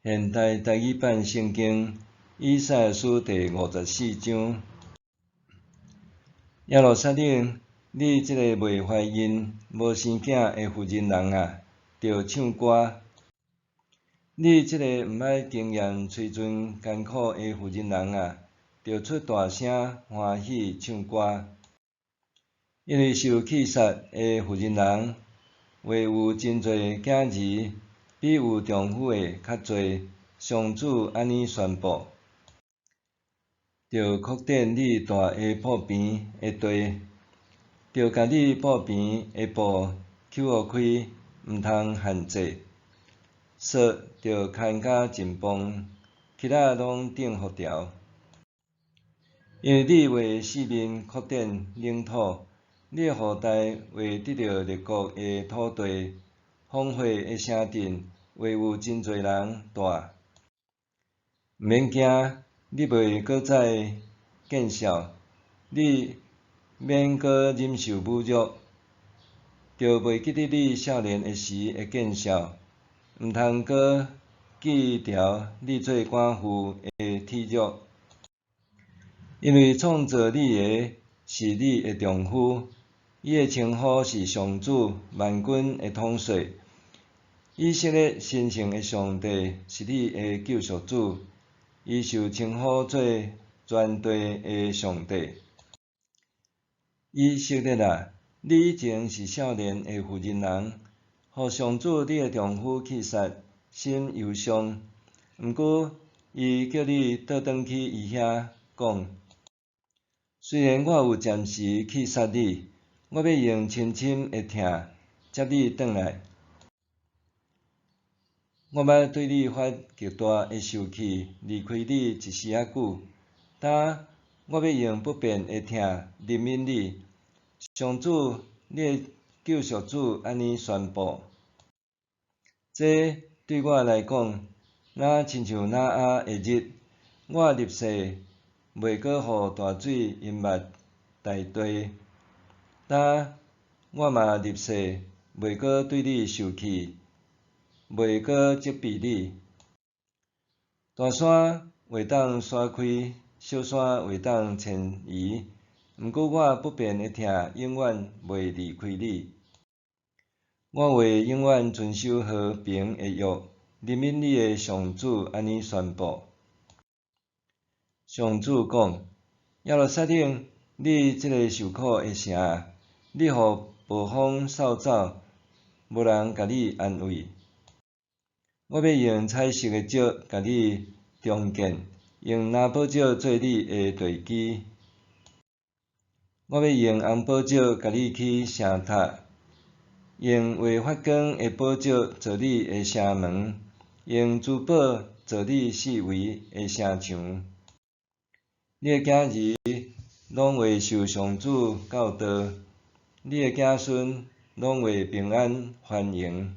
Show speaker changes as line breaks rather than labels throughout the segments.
現代台語版聖經以賽亞書第五十四章。耶路撒冷，你這個未懷孕、無生囝的婦人人啊，著唱歌！你這個毋捌經驗催陣艱苦的婦人人啊，著出大聲歡喜唱歌！因為受棄殺的婦人人，會有真濟囝兒，比有丈夫的較濟。上主按呢宣布：著擴展你大的鋪平的地，著共你鋪平的布搝予開，毋通限制。索著牽甲盡磅，起仔攏釘予牢。因為你為四面擴展領土，你的後代會得著列國的土地，荒廢的城鎮會有真濟人蹛。毋免驚，你袂閣再見笑，你免閣忍受侮辱，著袂記得你少年的時的見笑，毋通閣記牢你做寡婦的體辱。因為創造你的是你的丈夫，伊的稱呼是上主萬軍的統帥。以色列神聖的上帝是你的救贖主，伊受稱呼做全地的上帝。以色列啊，你以前是少年的婦人人，予上主你的丈夫棄殺，心憂傷。毋過，伊叫你倒轉去伊遐，講：雖然我有暫時棄殺你，我欲用深深的疼接你轉來。我捌對你發極大的受氣，離開你一時仔久，但我欲用不變的疼憐憫你。上主，你的救贖主按呢宣布：這對我來講，若親像挪亞的日，我立誓袂閣予大水淹沒大地，但我嘛立誓袂閣對你受氣，袂閣責備你。大山會當徙開，小山會當遷移，毋過我不變的疼永遠袂離開你。我會永遠遵守和平的約，憐憫你的上主按呢宣布。上主講：耶路撒冷，你這个受苦的城，你予暴風掃走，無人共你安慰。我欲用彩色的石共你重建，用藍寶石做你的地基。我欲用紅寶石共你起城塔，用會發光的寶石做你的城門，用珠寶做你四圍的城牆。你的囝兒攏會受上主教導，你的子孫攏會平安繁榮。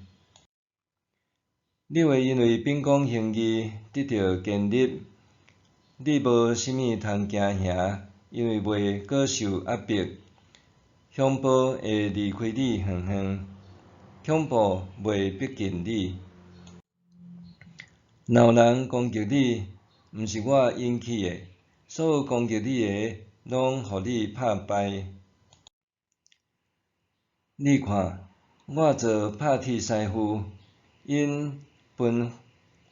你會因為秉公行義得著堅立，你無啥物通驚嚇，因為袂閣受壓迫。凶暴會離開你遠遠，恐怖袂逼近你。若有人攻擊你，毋是我引起的，所有攻擊你的，攏予你拍敗。你看，我造拍鐵師傅，𪜶分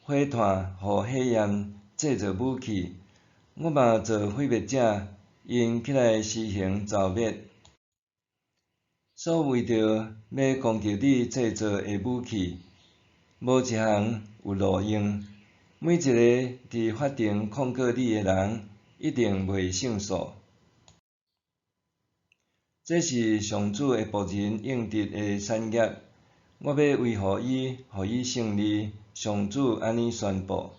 火炭予火焰製造武器，我嘛造毀滅者，𪜶起來施行誅滅。所為著欲攻擊你製造的武器，無一項有路用。每一个佇法庭控告你的人，一定袂勝訴。這是上主的僕人應得的產業，我欲維護伊，予伊勝利。上主按呢宣布。